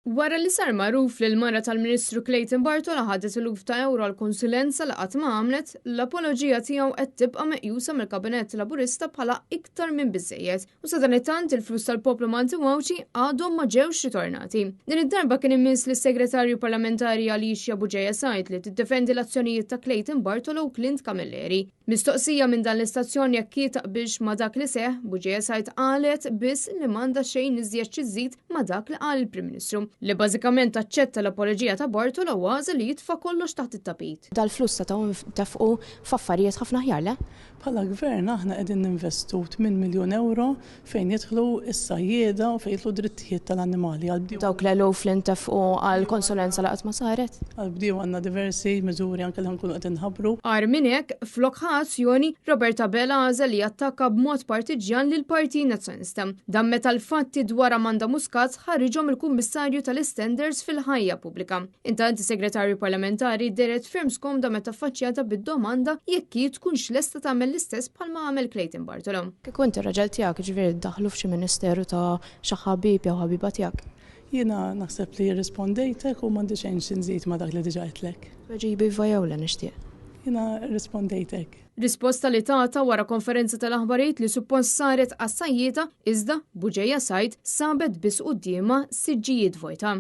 Wara li sar magħruf li l-mara tal-Ministru Clayton Bartolo ħadet eluf ta' ewro għal konsulenza li qatt ma għamlet, l-apoloġija tiegħu qed tibqa' meqjusa mill-Kabinett Laburista bħala iktar minn biżżejjed. U sadanittant il-flus tal-poplu Malti u Għawdxi għadhom ma ġewx ritornati. Din id-darba kien imiss lis-Segretarju Parlamentari Alicia Bugeja Said li tiddefendi l-azzjonijiet ta' Clayton Bartolo u Clint Camilleri. Mistoqsija minn dan l-istazzjon jekk hi taqbilx ma' dak li seħħ, Bugeja Said qalet biss li m'għandha xejn iżjed xi żżid ma' dak li qal il-Prim Ministru, li bażikament aċċetta l-apoloġija ta' Bartolo u għażel li jitfa' kollox taħt it-tapit. Dal-flus setgħu ntefqu f'affarijiet ħafna aħjar, le? Bħala Gvern aħna qegħdin ninvestu 8 miljun ewro fejn jidħlu s-sajjieda u fejn jidħlu d-drittijiet tal-annimali. Għall-bdiewa. Dawk l-eluf li ntefqu għall-konsulenza li qatt ma saret. Għall-bdiewa għandna diversi miżuri anke li ħa nkunu qed inħabbru. Agħar minn hekk, flok ħa azzjoni, Robert Abela għażel li jattakka b'mod partiġġjan lill-Partit Nazzjonalista. Dan meta l-fatti dwar Amanda Muscat ħariġhom il-Kummissarju tal-Istandards fil-ħajja pubblika. Intant is-Segretarju Parlamentari dehret ferm skomda meta affaċċjata bid-domanda jekk hi tkunx lesta tagħmel l-istess bħalma għamel Clayton Bartolo. Kieku inti r-raġel tiegħek, jiġifieri ddaħħlu f'xi ministeru ta' xi ħabib jew ħabiba tiegħek? Jiena naħseb li rrispondejtek u m'għandi xejn xi nżid ma' dak li diġà għedtlek. Tweġiba iva jew le nixtieq. Jiena rrispondejtek. Risposta li tagħta wara konferenza tal-aħbarijiet li suppost saret għas-sajjieda iżda Bugeja Said sabet biss quddiemha siġġijiet vojta.